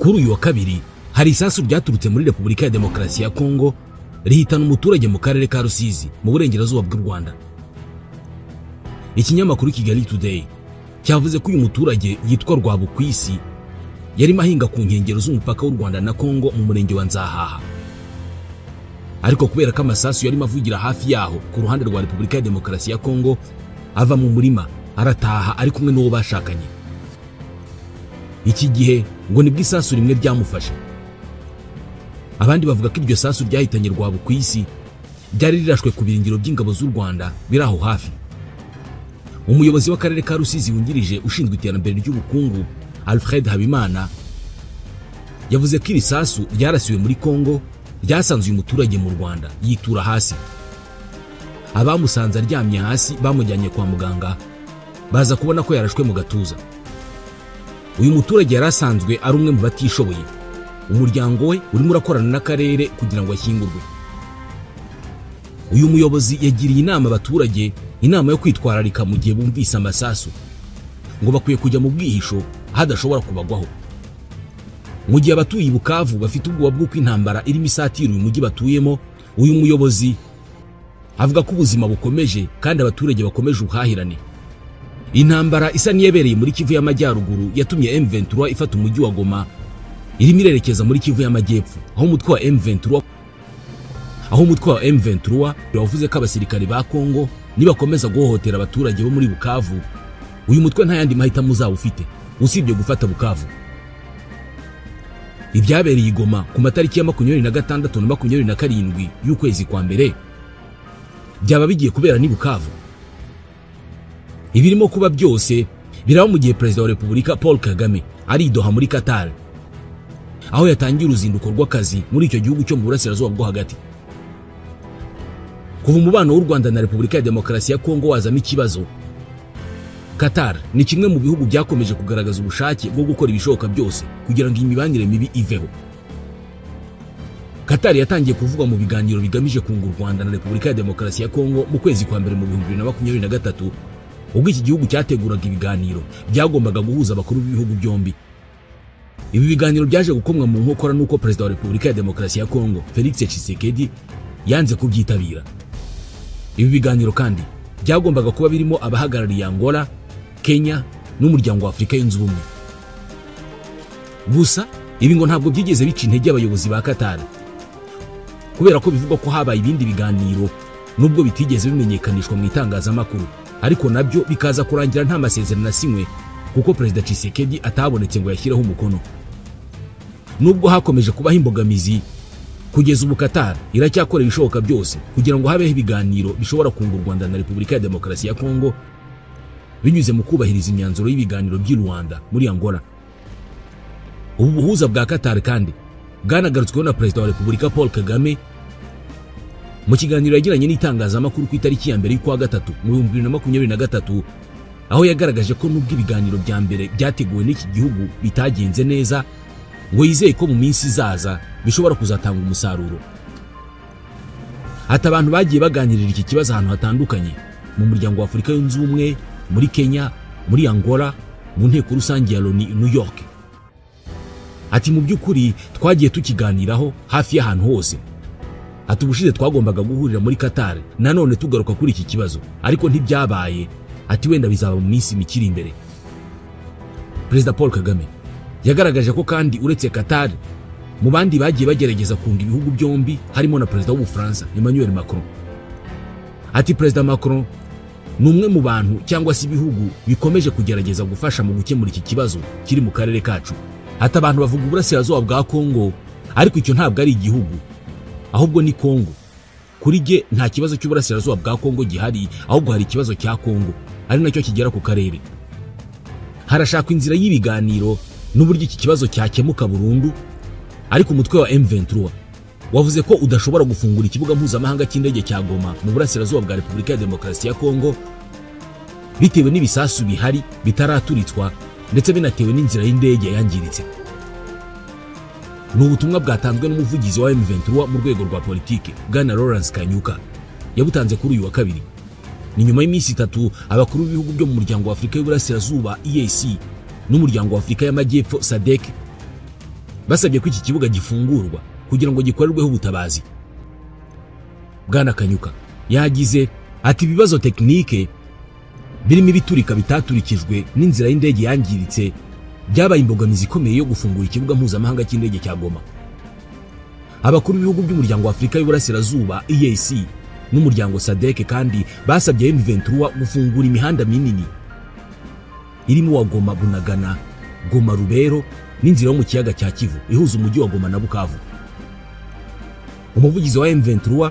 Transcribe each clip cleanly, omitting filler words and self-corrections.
Kuri uyu wa kabiri hari isasu ryaturutse muri Repubulika ya Demokarasi ya Kongo rihitana umuturage mu karere ka Rusizi mu burengerazuba bw'u Rwanda. Ikinyamakuru Kigali Today cyavuze ko uyu muturage yitwa Rwabukwisi yarimo ahinga ku nkengero z'umupaka w'u Rwanda na Kongo mu murenge wa Nzahaha. Ariko kubera ko amasasu yarimo avugira hafi yaho ku ruhande rwa Repubulika ya Demokarasi ya Kongo, ava mu murima arataha ari kumwe n'uwo bashakanye. Iki gihe ngo nibwo isasu rimwe ryamufashe. Abandi bavuga ko iryo sasu ryahitanye Rwabukwisi ryari rirashwe ku birindiro by'ingabo z'u Rwanda biri aho hafi. Umuyobozi w'akarere ka Rusizi wungirije ushinzwe iterambere ry'ubukungu Alfred Habimana yavuze ko iri sasu ryarasiwe muri Kongo ryasanze uyu muturage mu Rwanda yitura hasi. Abamusanze aryamye hasi bamujyanye kwa muganga baza kubona ko yarashwe mu gatuza. Uyu muturage yarasanzwe ari umwe mu batishoboye. Umuryango we urimo urakorana n'akarere kugira ngo ashyingurwe. Uyu muyobozi yagiriye inama abaturage inama yo kwitwararika mu gihe bumvise amasasu, ngo bakwiye kujya mu bwihisho hadashobora kubagwaho. Mu gihe abatuye Bukavu bafite ubwoba bw'uko intambara irimo isatira uyu mujyi batuyemo, uyu muyobozi avuga ko ubuzima bukomeje kandi abaturage bakomeje ubuhahirane. Intambara isa n'iyabereye muri Kivu y'Amajyaruguru yatumye M23 ifata umujyi wa Goma irimo irerekeza muri Kivu y'Amajyepfo, aho umutwe wa M23 wavuze ko abasirikari ba Kongo nibakomeza guhohotera abaturage bo muri Bukavu, uyu mutwe nta yandi mahitamo uzaba ufite usibye gufata Bukavu. Ibyabereye Goma ku matariki ya 26 na 27 y'ukwezi kwa mbere byaba bigiye kubera ni Bukavu. Ibirimo kuba byose biraba mu gihe Perezida wa Repubulika Paul Kagame ari Doha muri Qatar, aho yatangiye uruzinduko rw'akazi muri icyo gihugu cyo mu burasirazuba bwo hagati. Kuva umubano w'u Rwanda na Repubulika ya Demokarasi ya Kongo wazamo ikibazo, Qatar ni kimwe mu bihugu byakomeje kugaragaza ubushake bwo gukora ibishoboka byose kugira ngo imibanire mibi iveho. Qatar yatangiye kuvugwa mu biganiro bigamije kunga u Rwanda na Repubulika ya Demokarasi ya Kongo mu kwezi kwa mbere mu 2023, ubwo iki gihugu cyateguraga ibiganiro byagombaga guhuza abakuru b'ibihugu byombi. Ibi biganiro byaje gukomwa mu nkokora nuko Perezida wa Repubulika ya Demokarasi ya Kongo Felix Tshisekedi yanze kubyitabira. Ibi biganiro kandi byagombaga kuba birimo abahagarariye Angola, Kenya n'umuryango wa Afrika yunze ubumwe. Gusa ibi ngo ntabwo byigeze bica intege abayobozi ba Qatar, kubera ko bivugwa ko habaye ibindi biganiro nubwo bitigeze bimenyekanishwa mu itangazamakuru, ariko nabyo bikaza kurangira nta masezerano asinywe kuko Perezida Tshisekedi atabonetse ngo yashyireho umukono. Nubwo hakomeje kubaho imbogamizi, kugeza ubu Qatar iracyakora ibishoboka byose kugira ngo habeho ibiganiro bishobora kunga u Rwanda na Repubulika ya Demokarasi ya Kongo binyuze mu kubahiriza imyanzuro y'ibiganiro by'i Rwanda muri Angola. Ubu buhuza bwa Qatar kandi bwanagarutsweho na Perezida wa Repubulika Paul Kagame mu kiganiro yagiranye n'itangazamakuru ku itariki ya mbere y'ukwa gatatu mu 2023, aho yagaragaje ko nubwo ibiganiro bya mbere byateguwe n'iki gihugu bitagenze neza, ngo yizeye ko mu minsi izaza bishobora kuzatanga umusaruro. Ati abantu bagiye baganirira iki kibazo ahantu hatandukanye, mu muryango wa Afurika yunze ubumwe, muri Kenya, muri Angola, mu nteko rusange ya Loni New York. Ati mu by'ukuri twagiye tukiganiraho hafi y'ahantu hose. Ati ubushize twagombaga guhurira muri Qatar nanone tugaruka kuri iki kibazo, ariko ntibyabaye. Ati wenda bizaba mu minsi mikiri imbere. Perezida Paul Kagame yagaragaje ko kandi uretse Qatar, mu bandi bagiye bagerageza kunga ibihugu byombi harimo na Perezida w'Ubufaransa Emmanuel Macron. Ati Perezida Macron ni umwe mu bantu cyangwa se ibihugu bikomeje kugerageza gufasha mu gukemura iki kibazo kiri mu karere kacu. Ati abantu bavuga uburasirazuba bwa Kongo, ariko icyo ntabwo ari igihugu, ahubwo ni Kongo. Kuri jye nta kibazo cy'uburasirazuba bwa Kongo gihari, ahubwo hari ikibazo cya Kongo ari nacyo kigera ku karere. Harashakwa inzira y'ibiganiro n'uburyo iki kibazo cyakemuka burundu, ariko umutwe wa M23 wavuze ko udashobora gufungura ikibuga mpuzamahanga cy'indege cya Goma mu burasirazuba bwa Repubulika ya Demokarasi ya Kongo bitewe n'ibisasu bihari bitaraturitswa ndetse binatewe n'inzira y'indege yangiritse. Ni ubutumwa bwatanzwe n'umuvugizi wa M23 mu rwego rwa politike Bwana Lawrence Kanyuka, yabutanze kuri uyu wa kabiri. Ni nyuma y'iminsi itatu abakuru b'ibihugu byo mu muryango wa Afurika y'Uburasirazuba EAC n'umuryango wa Afurika y'Amajyepfo SADC Basabye ko iki kibuga gifungurwa kugira ngo gikorerweho ubutabazi. Bwana Kanyuka yagize ati ibibazo tekinike birimo ibiturika bitaturikijwe n'inzira y'indege yangiritse byabaye imbogamizi ikomeye yo gufungura ikibuga mpuzamahanga cy'indege cya Goma. Abakuru b'ibihugu by'umuryango wa Afurika y'Uburasirazuba EAC n'umuryango SADC kandi basabye M23 gufungura imihanda minini irimo wa Goma Bunagana, Goma Rubero n'inzira yo mu kiyaga cya Kivu ihuza umujyi wa Goma na Bukavu. Umuvugizi wa M23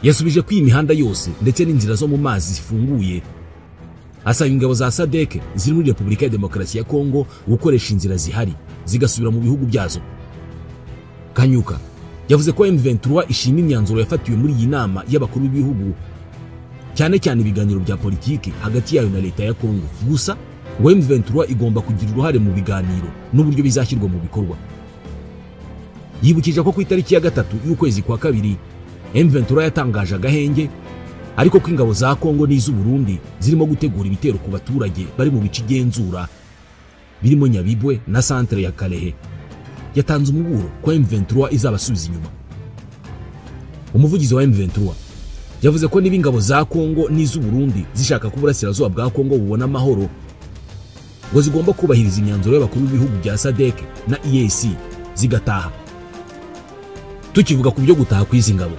yasubije ko iyi mihanda yose ndetse n'inzira zo mu mazi zifunguye, asaba ingabo za SADC ziri muri Repubulika ya Demokarasi ya Kongo gukoresha inzira zihari zigasubira mu bihugu byazo. Kanyuka yavuze ko M23 ishima imyanzuro yafatiwe muri iyi nama y'abakuru b'ibihugu, cyane cyane ibiganiro bya politiki hagati yayo na leta ya Kongo. Gusa ngo M23 igomba kugira uruhare mu biganiro n'uburyo bizashyirwa mu bikorwa. Yibukije ko ku itariki ya 3 y'ukwezi kwa 2 M23 yatangaje agahenge, ariko ko ingabo za Kongo n'iz'u Burundi zirimo gutegura ibitero ku baturage bari mu bice igenzura birimo Nyabibwe na centre ya Kalehe. Yatanze umuburo ko M23 izabasubiza inyuma. Umuvugizi wa M23 yavuze ko niba ingabo za Kongo n'iz'u Burundi zishaka ko uburasirazuba bwa Kongo bubona amahoro, ngo zigomba kubahiriza imyanzuro y'abakuru b'ibihugu bya SADC na EAC zigataha. Tukivuga ku byo gutaha kw'izi ngabo,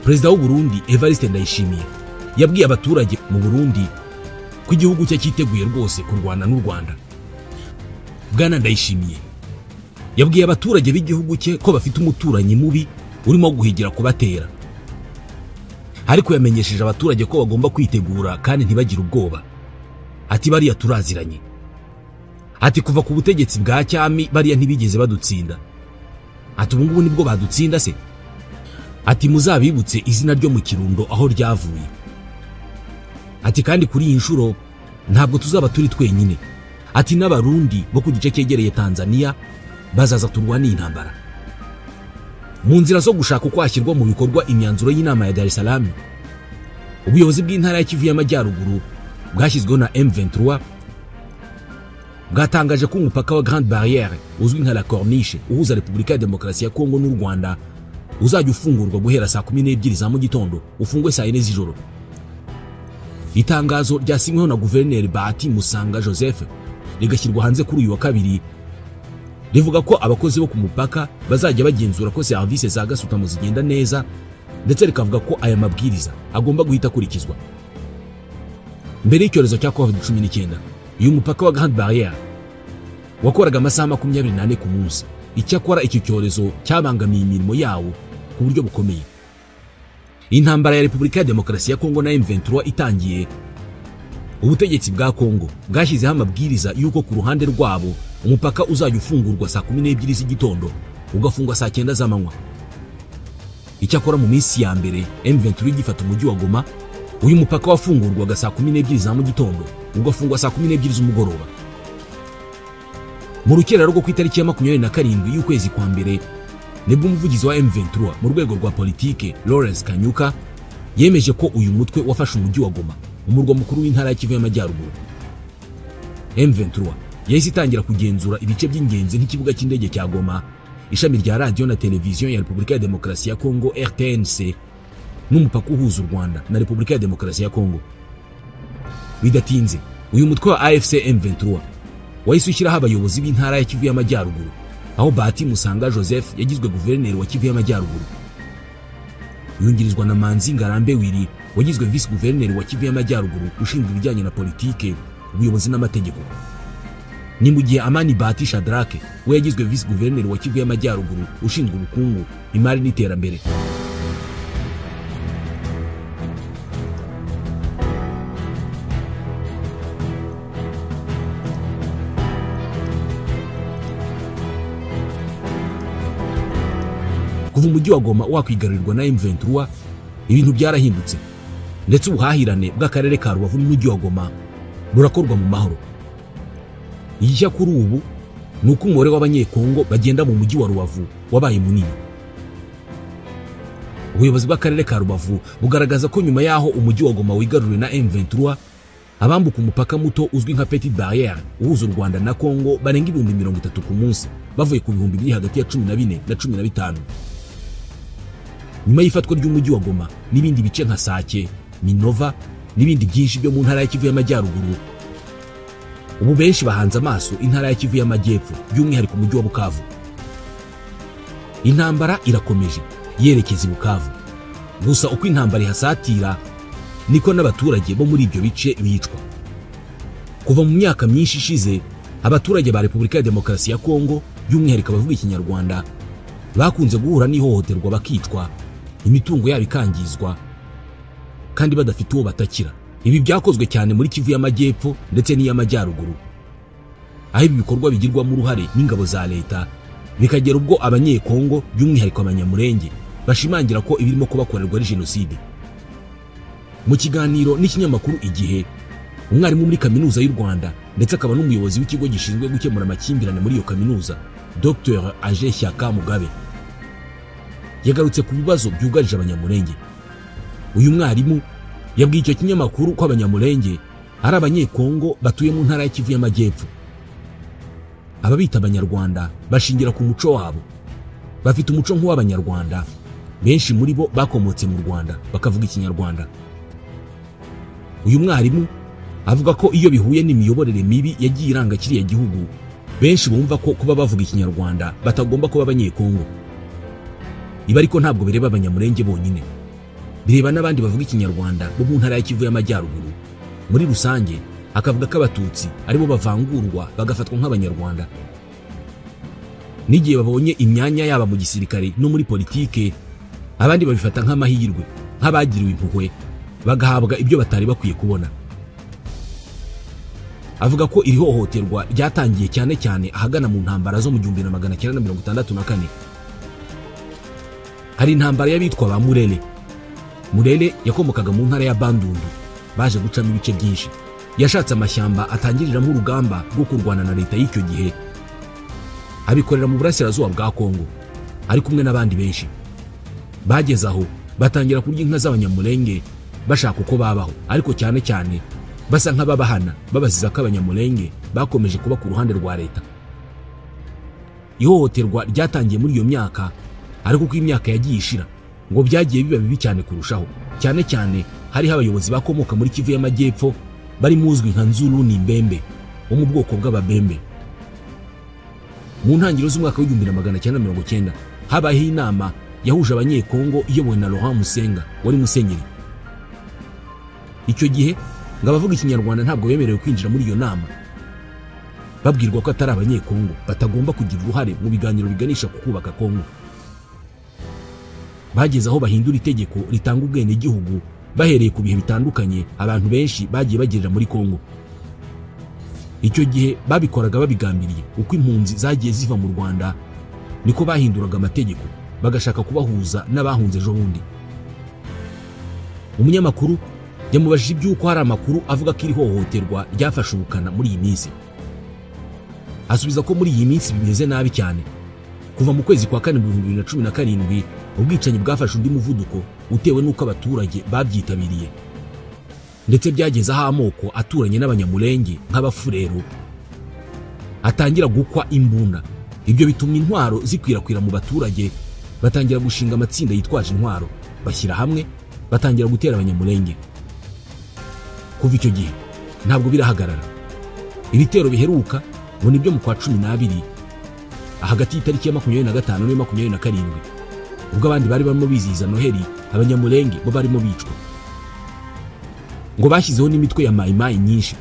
Perezida w'u Burundi Evariste Ndayishimiye yabwiye abaturage mu Burundi ko igihugu cye cyiteguye rwose kurwana n'u Rwanda. Bwana Ndayishimiye yabwiye abaturage b'igihugu cye ko bafite umuturanyi mubi urimo guhigira kubatera, ariko yamenyesheje abaturage ko bagomba kwitegura kandi ntibagire ubwoba. Ati bariya turaziranye. Ati kuva ku butegetsi bwa cyami bariya ntibigeze badutsinda. Ati ubu ngubu nibwo badutsinda se? Ati muzabibutse izina ryo mu Kirundo aho ryavuye. Ati kandi kuri iyi nshuro ntabwo tuzaba turi twenyine. Ati n'abarundi bo ku gice cyegereye Tanzania bazaza turwane intambara. Mu nzira zo gushaka uko hashyirwa mu bikorwa imyanzuro y'inama ya Dar es Salaam, ubuyobozi bw'intara ya Kivu y'Amajyaruguru bwashyizweho na M23 bwatangaje ko umupaka wa Grande Barrière uzwi nka La Corniche uhuza Repubulika ya Demokarasi ya Kongo n'u Rwanda uzajya ufungurwa guhera saa 12 za mu gitondo ufungwe saa 4 z'ijoro. Itangazo ryasinyweho na Guverineri Bahati Musanga Joseph rigashyirwa hanze kuri uyu wa kabiri rivuga ko abakozi bo ku mupaka bazajya bagenzura ko serivisi za gasutamo zigenda neza, ndetse rikavuga ko aya mabwiriza agomba guhita akurikizwa. Mbere y'icyorezo cya COVID-19, uyu mupaka wa Grande Barrière wakoraga amasaha 24 ku munsi. Icyakora iki cyorezo cyabangamiye imirimo yawo ku buryo bukomeye. Intambara ya Repubulika ya Demokarasi ya Kongo na M23 itangiye, ubutegetsi bwa Kongo bwashyizeho amabwiriza y'uko ku ruhande rwabo umupaka uzajya ufungurwa saa 12 z'igitondo ugafungwa saa 9 z'amanywa. Icyakora mu minsi ya mbere M23 igifata umujyi wa Goma, uyu mupaka wafungurwaga saa 12 za mu gitondo ugafungwa saa 12 z'umugoroba. Mu rukerera rwo ku itariki ya 27 y'ukwezi kwa mbere nibwo umuvugizi wa M23 mu rwego rwa politike Lawrence Kanyuka yemeje ko uyu mutwe wafashe umujyi wa Goma, umurwa mukuru w'intara ya Kivu y'Amajyaruguru. M23 yahise itangira kugenzura ibice by'ingenzi nk'ikibuga cy'indege cya Goma, ishami rya radio na televiziyo ya Repubulika ya Demokarasi ya Kongo RTNC, n'umupaka uhuza u Rwanda na Repubulika ya Demokarasi ya Kongo. Bidatinze uyu mutwe wa AFC M23 wahise ushyiraho abayobozi b'intara ya Kivu y'Amajyaruguru, aho Bahati Musanga Joseph yagizwe guverineri wa Kivu y'Amajyaruguru, yungirizwa na Manzi Ngarambe Wili wagizwe vice guverineri wa Kivu y'Amajyaruguru ushinzwe ibijyanye na politike, ubuyobozi n'amategeko. Ni mu gihe Amani Bahati Shadrake we yagizwe vice guverineri wa Kivu y'Amajyaruguru ushinzwe ubukungu, imari n'iterambere. Kuva umujyi wa Goma wakwigarurirwa na M23, ibintu byarahindutse, ndetse ubuhahirane bw'akarere ka Rubavu n'umujyi wa Goma burakorwa mu mahoro. Igishya kuri ubu ni uko umubare w'abanyekongo bagenda mu mujyi wa Rubavu wabaye munini. Ubuyobozi bw'akarere ka Rubavu bugaragaza ko nyuma yaho umujyi wa Goma wigaruriwe na M23, Abambuka umupaka muto uzwi nka Petite Barrière uhuza u Rwanda na Kongo barenga 30,000 ku munsi, bavuye ku bihumbi biri hagati ya 14 na 15. Nyuma y'ifatwa ry'umujyi wa Goma n'ibindi bice nka Sake, Minova n'ibindi byinshi byo mu ntara ya Kivu y'Amajyaruguru, ubu benshi bahanze amaso intara ya Kivu y'Amajyepfo, by'umwihariko umujyi wa Bukavu. Intambara irakomeje yerekeza i Bukavu. Gusa uko intambara ihasatira niko n'abaturage bo muri ibyo bice bicwa. Kuva mu myaka myinshi ishize, abaturage ba Repubulika ya Demokarasi ya Kongo, by'umwihariko abavuga Ikinyarwanda, bakunze guhura n'ihohoterwa bakicwa, imitungo yabo ikangizwa kandi badafite uwo batakira. Ibi byakozwe cyane muri Kivu y'Amajyepfo ndetse n'iy'Amajyaruguru, aho ibi bikorwa bigirwamo uruhare n'ingabo za leta, bikagera ubwo Abanyekongo by'umwihariko Abanyamurenge bashimangira ko ibirimo kubakorerwa ari jenoside. Mu kiganiro n'ikinyamakuru Igihe, umwarimu muri Kaminuza y'u Rwanda ndetse akaba n'umuyobozi w'ikigo gishinzwe gukemura amakimbirane muri iyo kaminuza, Dr Aje Shyaka Mugabe, yagarutse ku bibazo byugarije Abanyamurenge. Uyu mwarimu yabwiye icyo kinyamakuru ko Abanyamurenge ari Abanyekongo batuye mu ntara ya Kivu y'Amajyepfo. Ababita Abanyarwanda bashingira ku muco wabo, bafite umuco nk'uw'Abanyarwanda. Benshi muri bo bakomotse mu Rwanda bakavuga Ikinyarwanda. Uyu mwarimu avuga ko iyo bihuye n'imiyoborere mibi yagiye iranga kiriya gihugu, benshi bumva ko kuba bavuga Ikinyarwanda batagomba kuba Abanyekongo. Ibi ariko ntabwo bireba Abanyamurenge bonyine, bireba n'abandi bavuga Ikinyarwanda bo mu ntara ya Kivu y'Amajyaruguru. Muri rusange akavuga ko Abatutsi aribo bavangurwa bagafatwa nk'Abanyarwanda. N'igihe babonye imyanya yaba mu gisirikare no muri politike, abandi babifata nk'amahirwe, nk'abagiriwe impuhwe, bagahabwa ibyo batari bakwiye kubona. Avuga ko iri hohoterwa ryatangiye cyane cyane ahagana mu ntambara zo mu 1964. Hari intambara y'abitwa ba Murele. Murele yakomokaga mu ntara ya Bandundu, baje gucamo ibice byinshi. Yashatse amashyamba atangiriramo urugamba rwo kurwana na leta y'icyo gihe, abikorera mu burasirazuba bwa Kongo ari kumwe n'abandi benshi. Bageze aho batangira kurya inka z'Abanyamurenge bashaka uko babaho, ariko cyane cyane basa nk'ababahana babaziza ko Abanyamurenge bakomeje kuba ku ruhande rwa leta. Ihohoterwa ryatangiye muri iyo myaka, ariko uko imyaka yagiye ishira ngo byagiye biba bibi cyane kurushaho. Cyane cyane hariho abayobozi bakomoka muri Kivu y'Amajyepfo bari muzwi nka Nzuru n'Imbembe wo mu bwoko bw'Ababembe. Mu ntangiriro z'umwaka w'1990 habayeho inama yahuje Abanyekongo iyobowe na Laurent Musenga wari musenyeri. Icyo gihe ngo abavuga Ikinyarwanda ntabwo bemerewe kwinjira muri iyo nama, babwirwa ko atari Abanyekongo batagomba kugira uruhare mu biganiro biganisha ku kubaka Kongo. Bageze aho bahindura itegeko ritanga ubwenegihugu bahereye ku bihe bitandukanye abantu benshi bagiye bagirira muri Kongo. Icyo gihe babikoraga babigambiriye. Uko impunzi zagiye ziva mu Rwanda niko bahinduraga amategeko bagashaka kubahuza n'abahunze ejo bundi. Umunyamakuru yamubajije iby'uko hari amakuru avuga ko iri hohoterwa ryafashe ubukana muri iyi minsi. Asubiza ko muri iyi minsi bimeze nabi cyane. Kuva mu kwezi kwa kane mu 2017 ubwicanyi bwafashe undi muvuduko utewe n'uko abaturage babyitabiriye, ndetse byageze aho amoko aturanye n'Abanyamurenge nk'Abafurero atangira gukwa imbunda. Ibyo bituma intwaro zikwirakwira mu baturage, batangira gushinga amatsinda yitwaje intwaro, bashyira hamwe batangira gutera Abanyamurenge. Kuva icyo gihe ntabwo birahagarara. Ibitero biheruka ngo nibyo mu kwa 12 hagati y'itariki ya 25 na 27, ubwo abandi bari barimo bizihiza Noheli, Abanyamurenge bo barimo bicwa. Ngo bashyizeho n'imitwe ya Mai-Mai nyinshi.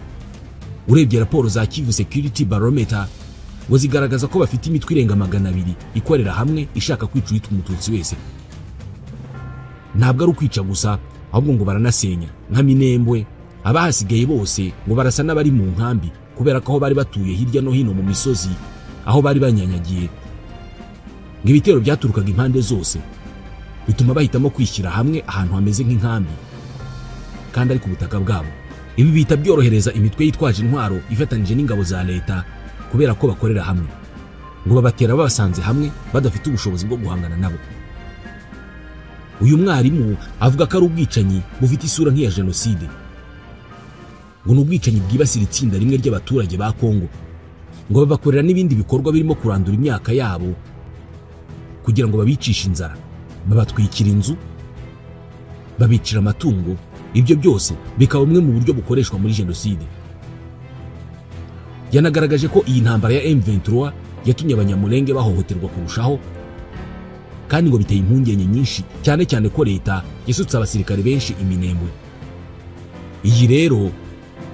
Urebye raporo za Kivu Security Barometer ngo zigaragaza ko bafite imitwe irenga 200 ikorera hamwe ishaka kwica uwitwa Umututsi wese. Ntabwo ari ukwica gusa, ahubwo ngo baranasenya nka Minembwe. Abahasigaye bose ngo barasa n'abari mu nkambi kubera ko aho bari batuye hirya no hino mu misozi aho bari banyanyagiye. Ngo ibitero byaturukaga impande zose bituma bahitamo kwishyira hamwe ahantu hameze nk'inkambi kandi ari ku butaka bwabo. Ibi bita byorohereza imitwe yitwaje intwaro ifatanije n'ingabo za leta kubera ko bakorera hamwe. Ngo babatera babasanze hamwe badafite ubushobozi bwo guhangana nabo. Uyu mwarimu avuga ko ari ubwicanyi bufite isura nk'iya jenoside. ngo ni ubwicanyi bwibasira itsinda rimwe ry'abaturage ba Kongo, ngo babakorera n'ibindi bikorwa birimo kurandura imyaka yabo kugira ngo babicishe inzara, babatwikira inzu, babicira amatungo. Ibyo byose bikaba bumwe mu buryo bukoreshwa muri jenoside. Yanagaragaje ko iyi ntambara ya M23 yatumye abanyamulenge bahohoterwa kurushaho, kandi ngo biteye impungenge nyinshi, cyane cyane ko leta yasutse abasirikare benshi iminembwe. Iyi rero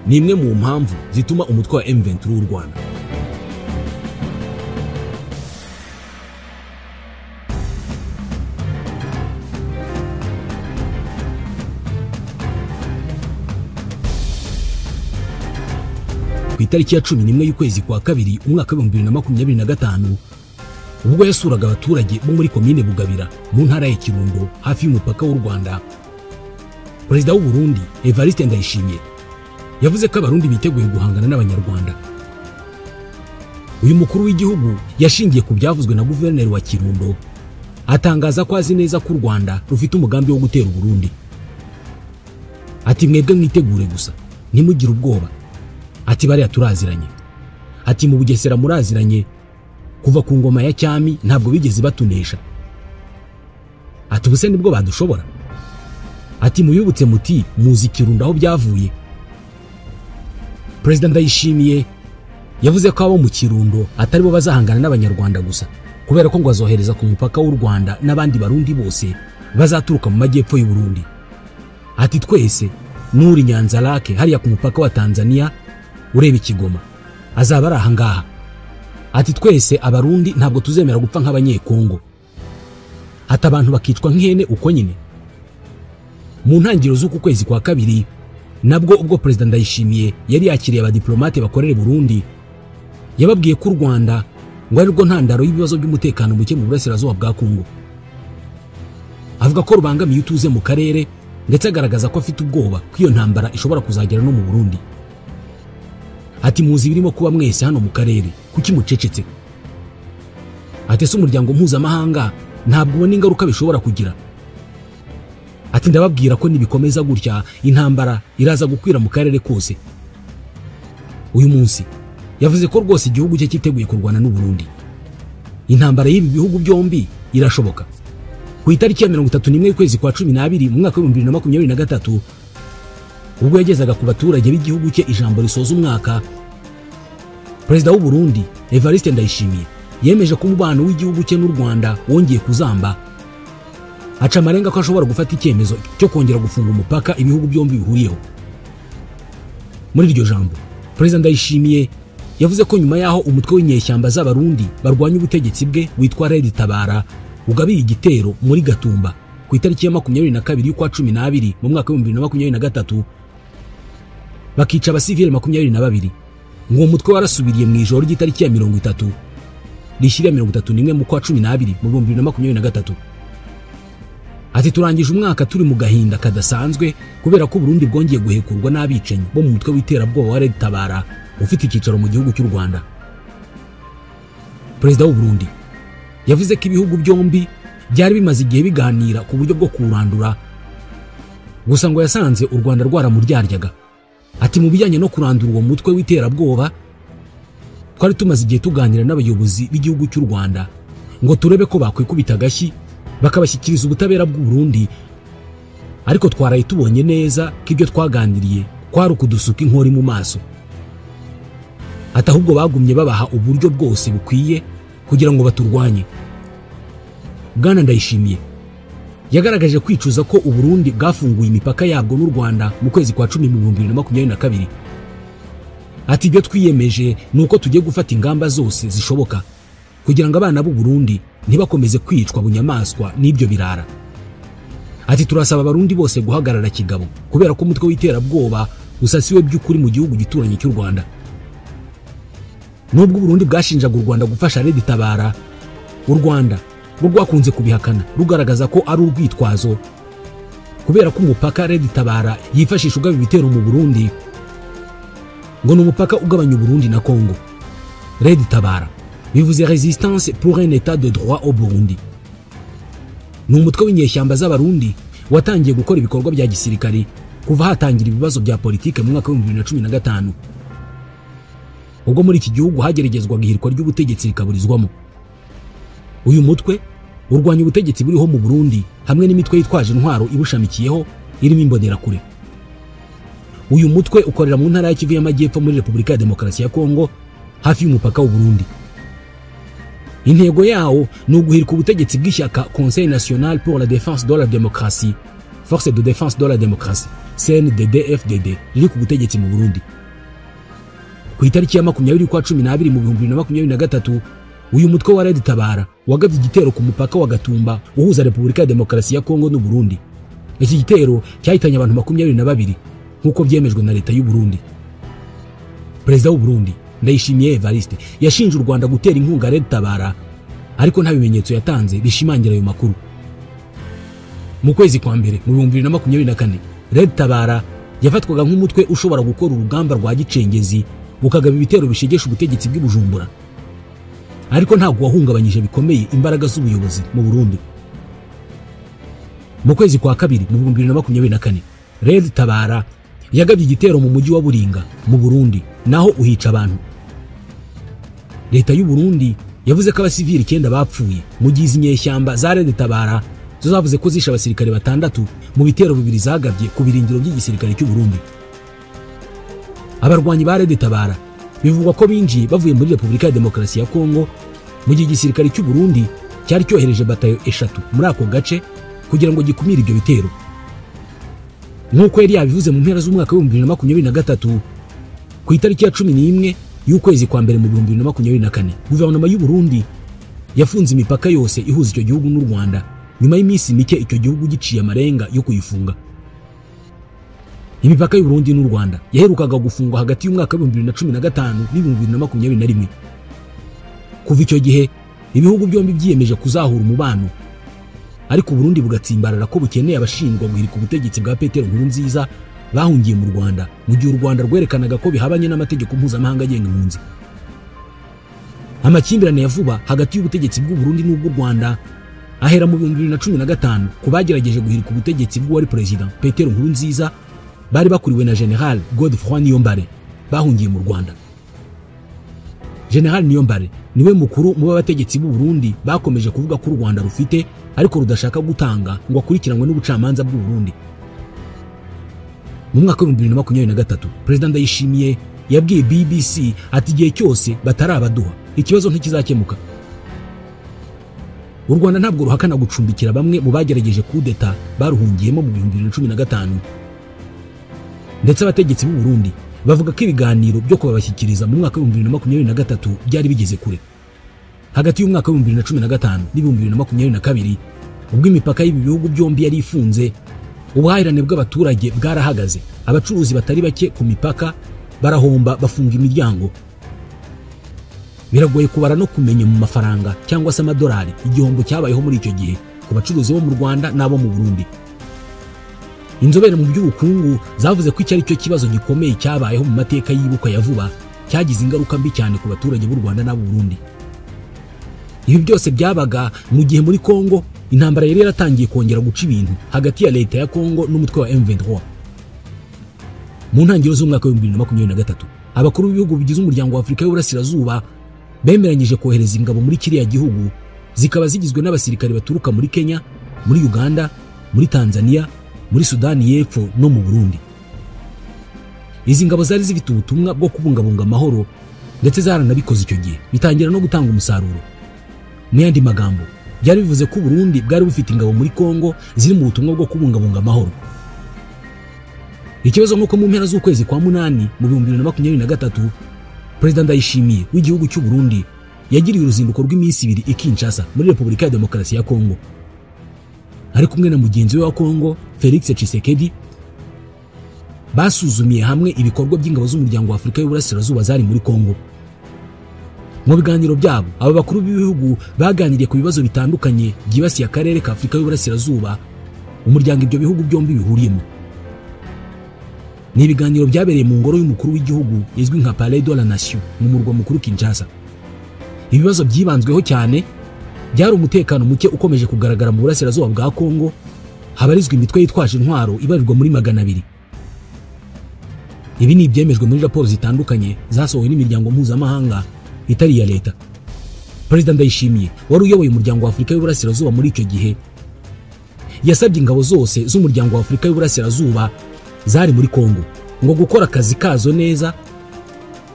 ni imwe mu mpamvu zituma umutwe wa M23 w'u Rwanda. Ku itariki ya 11 y'ukwezi kwa kabiri umwaka wa 2025, ubwo yasuraga abaturage bo muri komine Bugabira mu ntara ya Kirundo hafi y'umupaka w'u Rwanda, Perezida w'u Burundi Evariste Ndayishimiye yavuze ko abarundi biteguye guhangana n'abanyarwanda. Uyu mukuru w'igihugu yashingiye ku byavuzwe na guverineri wa Kirundo, atangaza ko azi neza ko u Rwanda rufite umugambi wo gutera u Burundi. Ati mwebwe mwitegure gusa, ntimugire ubwoba. Ati bariya turaziranye. Ati mu Bugesera muraziranye, kuva ku ngoma ya cyami ntabwo bigeze batunesha. Ati ubuse nibwo badushobora. Ati muyubutse muti muzi Kirundo aho byavuye. Perezida Ndayishimiye yavuze ko abo mu Kirundo atari bo bazahangana n'abanyarwanda gusa, kubera ko ngo azohereza ku mupaka w'u Rwanda n'abandi barundi bose bazaturuka mu majyepfo y'u Burundi. Ati twese nuri Nyanza Lake hariya ku mupaka wa Tanzania ureba Ikigoma azaba ari aha ngaha. Ati twese abarundi ntabwo tuzemera gupfa nk'abanyekongo. Ati abantu bakicwa nk'ihene uko nyine. Mu ntangiriro z'uku kwezi kwa kabiri nabwo ubwo Perezida Ndayishimiye yari yakiriye abadiplomate bakorera Burundi, yababwiye ko u Rwanda ngo ari rwo ntandaro y'ibibazo by'umutekano muke mu burasirazuba bwa Kongo. Avuga ko rubangamiye utuze mu karere, ndetse agaragaza ko afite ubwoba ko iyo ntambara ishobora kuzagera no mu Burundi. Ati muzi birimo kuba mwese hano mu karere, kuki mucecetse? Ati ese umuryango mpuzamahanga ntabwo ubona ingaruka bishobora kugira? Ati ndababwira ko nibikomeza gutya intambara iraza gukwira mu karere kose. Uyu munsi yavuze ko rwose igihugu cye cyiteguye kurwana n'u Burundi. Intambara y'ibi bihugu byombi irashoboka. Ku itariki ya 31 y'ukwezi kwa 12 mu mwaka wa 2023, ubwo yagezaga ku baturage b'igihugu cye ijambo risoza umwaka, Perezida w'u Burundi Evariste Ndayishimiye yemeje ko umubano w'igihugu cye n'u Rwanda wongeye kuzamba, aca amarenga ko ashobora gufata icyemezo cyo kongera gufunga umupaka ibihugu byombi bihuriyeho. Muri iryo jambo Perezida Ndayishimiye yavuze ko nyuma yaho umutwe w'inyeshyamba z'abarundi barwanya ubutegetsi bwe witwa Red Tabara ugabiye igitero muri Gatumba ku itariki ya 22 y'ukwa 12 mu mwaka wa 2023, bakica abasivile 22, ngo uwo mutwe warasubiriye mu ijoro ry'itariki ya 30 rishyira 31 mu kwa 12 mu 2023. Ati turangije umwaka turi mu gahinda kadasanzwe kubera ko Burundi bwongeye guhekurwa n'abicanyi bo mu mutwe w'iterabwoba wa Red Tabara ufite icyicaro mu gihugu cy'u Rwanda. Perezida w'u Burundi yavuze ko ibihugu byombi byari bimaze igihe biganira ku buryo bwo kurandura, gusa ngo yasanze u Rwanda rwaramuryaryaga. Ati mu bijyanye no kurandura uwo mutwe w'iterabwoba twari tumaze igihe tuganira n'abayobozi b'igihugu cy'u Rwanda ngo turebe ko bakwikubita agashyi bakabashyikiriza ubutabera bw'u Burundi, ariko twaraye tubonye neza ko ibyo twaganiriye kwari ukudusuka inkori mu maso. Ati ahubwo bagumye babaha uburyo bwose bukwiye kugira ngo baturwanye. Bwana Ndayishimiye yagaragaje kwicuza ko u Burundi bwafunguye imipaka yabwo n'u Rwanda mu kwezi kwa 10 mu 2022. Ati ibyo twiyemeje ni uko tugiye gufata ingamba zose zishoboka kugira ngo abana b'u Burundi ntibakomeze kwicwa bunyamaswa n'ibyo birara. Ati turasaba abarundi bose guhagarara kigabo kubera ko umutwe w'iterabwoba usasiwe by'ukuri mu gihugu gituranye cy'u Rwanda. Nubwo Burundi bwashinjaga u Rwanda gufasha Red Tabara, u Rwanda rwo rwakunze kubihakana rugaragaza ko ari urwitwazo kubera ko umupaka Red Tabara yifashisha ugaba ibitero mu Burundi, ngo ni umupaka ugabanya u Burundi na Congo. Red Tabara bivuze Resistance pour un état de droit au Burundi. Ni umutwe w'inyeshyamba z'abarundi watangiye gukora ibikorwa bya gisirikari kuva hatangira ibibazo bya politike mu mwaka wa 2015, ubwo muri iki gihugu hageragezwaga ihirikwa ry'ubutegetsi rikaburizwamo. Uyu mutwe urwanya ubutegetsi buriho mu Burundi hamwe n'imitwe yitwaje intwaro ibushamikiyeho irimo Imbonerakure. Uyu mutwe ukorera mu ntara ya Kivu y'Amajyepfo muri Repubulika ya Demokarasi ya Kongo, hafi y'umupaka w'u Burundi. Intego yawo ni uguhirika ubutegetsi bw'ishyaka Conseil National pour la Défense de la Démocratie, Force de Défense de la Démocratie, CNDD-FDD, riri ku butegetsi mu Burundi. Ku itariki ya 20 kwa 12 mu 2023, uyu mutwe wa Red Tabara wagabye igitero ku mupaka wa Gatumba uhuza Repubulika ya Demokarasi ya Kongo n'u Burundi. Iki gitero cyahitanye abantu 22 nk'uko byemejwe na leta y'u Burundi. Perezida w'u Burundi Ndayishimiye Evariste yashinje u Rwanda gutera inkunga Red Tabara, ariko nta bimenyetso yatanze bishimangira ayo makuru. Mu kwezi kwa mbere mu 2024, Red Tabara yafatwaga nk'umutwe ushobora gukora urugamba rwa gicengezi ukagaba ibitero bishegesha ubutegetsi bw'i Bujumbura, ariko ntabwo wahungabanyije bikomeye imbaraga z'ubuyobozi mu Burundi. Mu kwezi kwa kabiri mu 2024, Red Tabara yagabye igitero mu mujyi wa Buringa mu Burundi, naho uhica abantu. Leta y'u Burundi yavuze ko abasivili 9 bapfuye, mu gihe izi nyeshyamba za Red Tabara zo zavuze ko zishe abasirikare 6 mu bitero bibiri zagabye ku birindiro by'igisirikare cy'u Burundi. Abarwanyi ba Red Tabara bivugwa ko binjiye bavuye muri Repubulika ya Demokarasi ya Kongo, mu gihe igisirikare cy'u Burundi cyari cyohereje batayo 3 muri ako gace kugira ngo gikumire ibyo bitero. Nk'uko yari yabivuze mu mpera z'umwaka wa 2023, ku itariki ya 11 y'ukwezi kwa mbere mu 2024, guverinoma y'u Burundi yafunze imipaka yose ihuza icyo gihugu n'u Rwanda nyuma y'iminsi mike icyo gihugu giciye amarenga yo kuyifunga. Imipaka y'u Burundi n'u Rwanda yaherukaga gufungwa hagati y'umwaka wa 2015 n'ibihumbi 2021. Kuva icyo gihe ibihugu byombi byiyemeje kuzahura umubano, ariko Burundi bugatsimbarara ko bukeneye abashinjwa guhirika ubutegetsi bwa Petero Nkurunziza bahungiye mu Rwanda, mu gihe u Rwanda rwerekanaga ko bihabanye n'amategeko mpuzamahanga agenga impunzi. Amakimbirane ya vuba hagati y'ubutegetsi bw'u Burundi n'ubw'u Rwanda ahera mu 2015 ku bagerageje guhirika ubutegetsi bw'uwari President Petero Nkurunziza bari bakuriwe na General Godefroid Niyombare bahungiye mu Rwanda. General Niyombare niwe mukuru mu bategetsi b'u Burundi bakomeje kuvuga ko u Rwanda rufite ariko rudashaka gutanga ngo akurikiranwe n'ubucamanza bw'u Burundi. Mu mwaka wa 2023, President Ndayishimiye yabwiye BBC ati igihe cyose batarabaduha ikibazo ntikizakemuka. U Rwanda ntabwo ruhakana gucumbikira bamwe mu bagerageje kudeta baruhungiyemo mu 2015, ndetse abategetsi b'u Burundi bavuga ko ibiganiro byo kubabashyikiriza mu mwaka wa 2023 byari bigeze kure. Hagati y'umwaka wa 2015 n'ibihumbi 2022, ubwo imipaka y'ibi bihugu byombi yari ifunze, ubuhahirane bw'abaturage bwarahagaze, abacuruzi batari bake ku mipaka barahomba bafunga imiryango. Biragoye kubara no kumenya mu mafaranga cyangwa se amadolari igihombo cyabayeho muri icyo gihe ku bacuruzi bo mu Rwanda n'abo mu Burundi. Inzobere mu by'ubukungu zavuze ko icyo ari cyo kibazo gikomeye cyabayeho mu mateka yibukwa ya vuba, cyagize ingaruka mbi cyane ku baturage b'u Rwanda n'abo Burundi. Ibi byose byabaga mu gihe muri Kongo intambara yari yaratangiye kongera guca ibintu hagati ya leta ya Kongo n'umutwe wa M23. Mu ntangiriro z'umwaka wa 2023, abakuru b'ibihugu bigize umuryango wa Afurika y'Uburasirazuba bemeranyije kohereza ingabo muri kiriya gihugu, zikaba zigizwe n'abasirikare baturuka muri Kenya, muri Uganda, muri Tanzania, muri Sudani y'Epfo no mu Burundi. Izi ngabo zari zifite ubutumwa bwo kubungabunga amahoro, ndetse zaranabikoze icyo gihe bitangira no gutanga umusaruro. Mu yandi magambo, byari bivuze ko Burundi bwari bufite ingabo muri Kongo ziri mu butumwa bwo kubungabunga amahoro. Ikibazo nuko mu mpera z'ukwezi kwa 8 mu 2023, President Ndayishimiye w'igihugu cy'u Burundi yagiriye uruzinduko rw'iminsi 2 i Kinshasa muri Repubulika ya Demokarasi ya Kongo, ari kumwe na mugenzi we wa Kongo Felix Tshisekedi. Basuzumiye hamwe ibikorwa by'ingabo z'umuryango wa Afurika y'Uburasirazuba zari muri Kongo. Mu biganiro byabo, aba bakuru b'ibihugu baganiriye ku bibazo bitandukanye byibasiye akarere ka Afurika y'Uburasirazuba, umuryango ibyo bihugu byombi bihuriyemo. Ni ibiganiro byabereye mu ngoro y'umukuru w'igihugu izwi nka Palais de la Nation mu murwa mukuru Kinshasa. Ibibazo byibanzweho cyane byari umutekano muke ukomeje kugaragara mu burasirazuba bwa Kongo, habarizwa imitwe yitwaje intwaro ibarirwa muri 200. Ibi ni ibyemejwe muri raporo zitandukanye zasohowe n'imiryango mpuzamahanga itari iya leta. Perezida Ndayishimiye wari uyoboye umuryango wa Afurika y'Uburasirazuba muri icyo gihe yasabye ingabo zose z'umuryango wa Afurika y'Uburasirazuba zari muri Kongo ngo gukora akazi kazo neza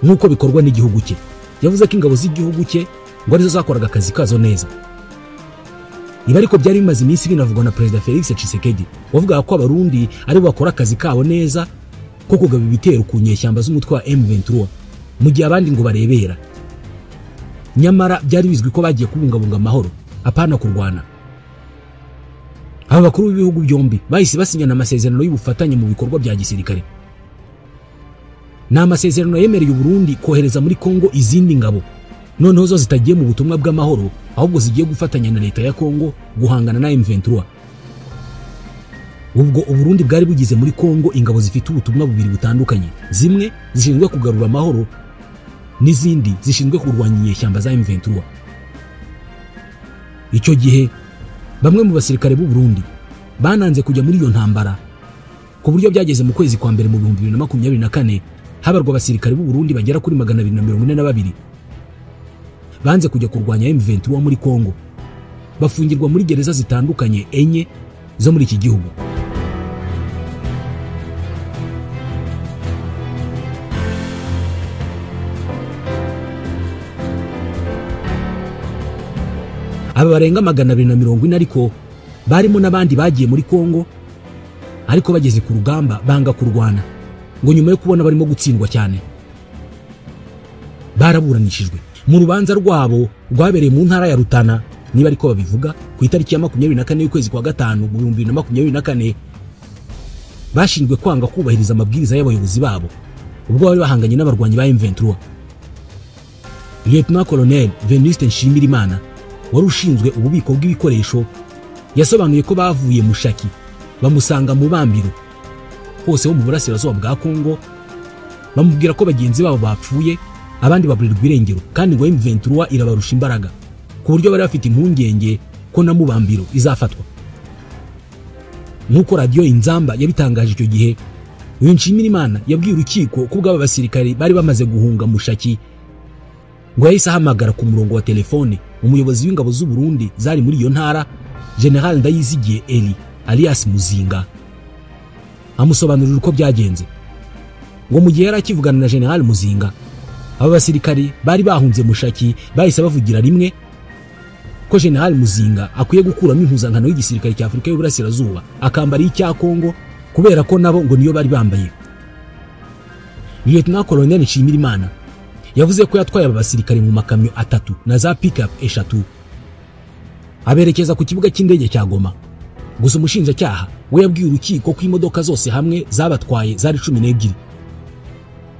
nk'uko bikorwa n'igihugu cye. Yavuze ko ingabo z'igihugu cye ngo arizo zakoraga akazi kazo neza. Ibi ariko byari bimaze iminsi binavugwa na Perezida Felix Tshisekedi wavugaga ko Abarundi ari bo bakora akazi kabo neza ko kugaba ibitero ku nyeshyamba z'umutwe wa M23 mu gihe abandi ngo barebera. Nyamara byari bizwi ko bagiye kubungabunga amahoro apana kurwana. Aba bakuru b'ibihugu byombi bahise basinyana amasezerano y'ubufatanye mu bikorwa bya gisirikare. Ni amasezerano yemereye Burundi kohereza muri Kongo izindi ngabo noneho zo zitagiye mu butumwa bw'amahoro ahubwo zigiye gufatanya na leta ya Kongo guhangana na M23. Ubwo Uburundi bwari bugize muri Kongo ingabo zifite ubutumwa bubiri butandukanye, zimwe zishinzwe kugarura amahoro n'izindi zishinzwe kurwanya inyeshyamba za M23. Icyo gihe bamwe mu basirikare b'u Burundi bananze kujya muri iyo ntambara ku buryo byageze mu kwezi kwa mbere mu 2024 habarwa abasirikare b'u Burundi bagera kuri 242 banze kujya kurwanya M23 muri Kongo, bafungirwa muri gereza zitandukanye enye zo muri iki gihugu. Aba barenga 240 ariko barimo n'abandi bagiye muri Kongo ariko bageze ku rugamba banga kurwana ngo nyuma yo kubona barimo gutsindwa cyane. Baraburanishijwe mu rubanza rwabo rwabereye mu ntara ya Rutana niba ariko babivuga ku itariki ya 24 y'ukwezi kwa gatanu mu 2024 bashinzwe kwanga kubahiriza amabwiriza y'abayobozi babo ubwo bari bahanganye n'abarwanyi ba M23. Lieutenant Colonel Venuste Nshimirimana wari ushinzwe ububiko bw'ibikoresho yasobanuye ko bavuye Mushaki bamusanga mu Bambiro hose ho mu burasirazuba bwa Kongo, bamubwira ko bagenzi babo bapfuye abandi baburirwa irengero kandi ngo M23 irabarusha imbaraga ku buryo bari bafite impungenge ko na Mubambiro izafatwa. Nk'uko Radio Inzamba yabitangaje icyo gihe, uyu Nshimirimana yabwiye urukiko ko ubwo basirikare bari bamaze guhunga Mushaki ngo yahise ahamagara ku murongo wa telefone umuyobozi w'ingabo z'u Burundi zari muri iyo ntara General Ndayizigiye Eli alias Muzinga, amusobanurira uko byagenze. Ngo mu gihe yari akivugana na General Muzinga, aba basirikare bari bahunze Mushaki bahise bavugira rimwe ko General Muzinga akwiye gukuramo impuzankano y'igisirikare cya Afurika y'Uburasirazuba akambara icya Kongo kubera ko nabo ngo niyo bari bambaye. Lieutenant Colonel Nshimirimana yavuze ko yatwaye aba basirikare mu makamyo 3 na za pick-up 3 aberekeza ku kibuga cy'indege cya Goma. Gusa umushinjacyaha we yabwiye urukiko ko imodoka zose hamwe zabatwaye zari 12.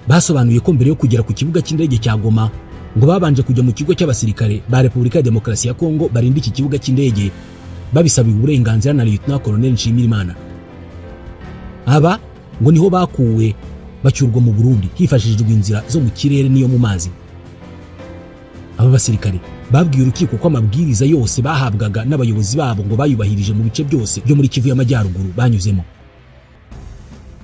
Basobanuye ko mbere yo kugera ku kibuga cy'indege cya Goma ngo babanje kujya mu kigo cy'abasirikare ba Repubulika ya Demokarasi ya Kongo barinda iki kibuga cy'indege babisabiye uburenganzira na Lieutenant Colonel Nshimirimana. Aba ngo niho bakuwe bacyurwa mu Burundi hifashishijwe inzira zo mu kirere n'iyo mu mazi. Aba basirikare babwiye urukiko ko amabwiriza yose bahabwaga n'abayobozi babo ngo bayubahirije mu bice byose byo muri Kivu y'Amajyaruguru banyuzemo.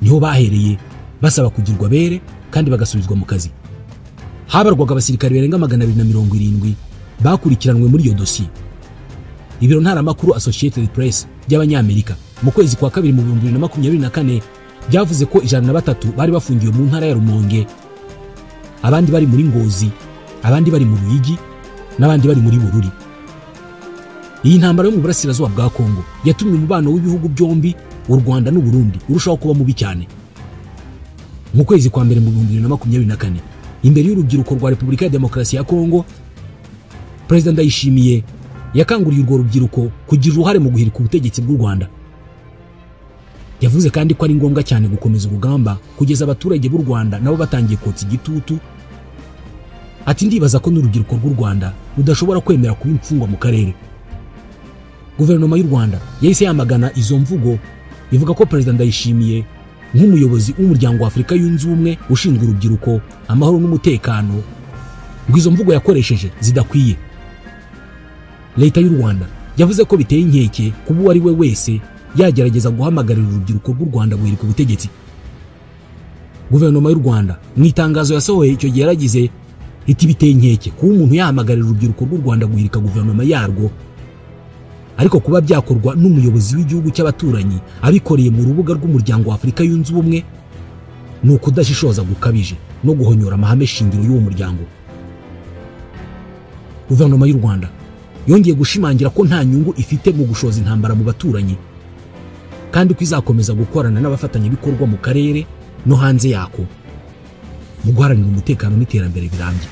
Niho bahereye basaba kugirwa bere kandi bagasubizwa mu kazi. Habarwaga abasirikare barenga 270 bakurikiranwe muri iyo dosiye. Ibiro ntaramakuru Associated Press by'Abanyamerika mu kwezi kwa kabiri mu 2024 byavuze ko 103 bari bafungiwe mu ntara ya Rumonge, abandi bari muri Ngozi, abandi bari mu Ruyigi n'abandi bari muri Bururi. Iyi ntambara yo mu burasirazuba bwa Kongo yatumye umubano w'ibihugu byombi u Rwanda n'u Burundi urushaho kuba mubi cyane. Mu kwezi kwa mbere mu 2024 imbere y'urubyiruko rwa Repubulika ya Demokarasi ya Kongo, Perezida Ndayishimiye yakanguriye urwo rubyiruko kugira uruhare mu guhirika ubutegetsi bw'u Rwanda. Yavuze kandi ko ari ngombwa cyane gukomeza urugamba kugeza abaturage b'u Rwanda nabo batangiye kotsa igitutu. Ati ndibaza ko n'urubyiruko rw'u Rwanda rudashobora kwemera kuba imfungwa mu karere. Guverinoma y'u Rwanda yahise yamagana izo mvugo ivuga ko Perezida Ndayishimiye nk'umuyobozi w'umuryango wa Afurika yunze ubumwe ushinzwe urubyiruko, amahoro n'umutekano ngo izo mvugo yakoresheje zidakwiye. Leta y'u Rwanda yavuze ko biteye inkeke kuba uwo ari we wese yagerageza guhamagarira urubyiruko rw'u Rwanda guhirika ubutegetsi. Guverinoma y'u Rwanda mu itangazo yasohoye icyo gihe yaragize iti: biteye inkeke kuba umuntu yahamagarira urubyiruko rw'u Rwanda guhirika guverinoma yarwo, ariko kuba byakorwa n'umuyobozi w'igihugu cy'abaturanyi abikoreye mu rubuga rw'umuryango wa Afurika yunze ubumwe ni ukudashishoza gukabije no guhonyora amahame shingiro y'uwo muryango. Guverinoma y'u Rwanda yongeye gushimangira ko nta nyungu ifite mu gushoza intambara mu baturanyi, kandi ko izakomeza gukorana n'abafatanyabikorwa mu karere no hanze yako mu guharanira umutekano n'iterambere birambye.